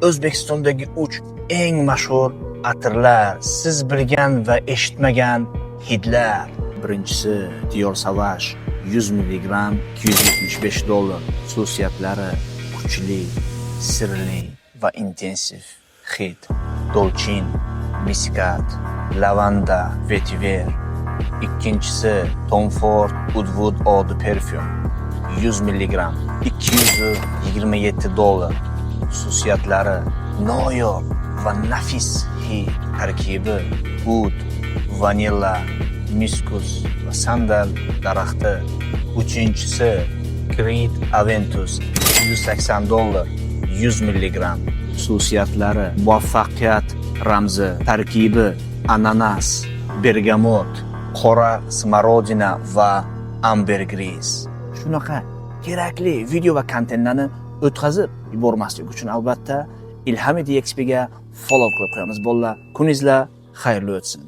O'zbekistondagi 3 eng mashhur atirlar, siz bilgan va eshitmagan hidlar. Birinchisi Dior Sauvage, 100 mg, 275 dollar. Xususiyatlari kuchli, sirli va intensiv hid. Dolchin, miskat, lavanda, vetiver. Ikkinchisi Tom Ford Oud Wood Eau de Parfum, 100 mg, 227 dollar. Xususiyatlari noyob va nafis hid. Tarkibi oud, vanilla, miskus va sandal daraxti. Uchinchisi Creed Aventus, 180 dollar, 100 mg. Xususiyatlari muvaffaqiyat ramzi. Tarkibi ananas, bergamot, qora smorodina va ambergris. Shunaqa kerakli video va kontentlarni o'tkazib yubormaslik uchun albatta Ilham DXPga follow qilib qo'yamiz, bolalar. Kuningizlar xayrli o'tsin.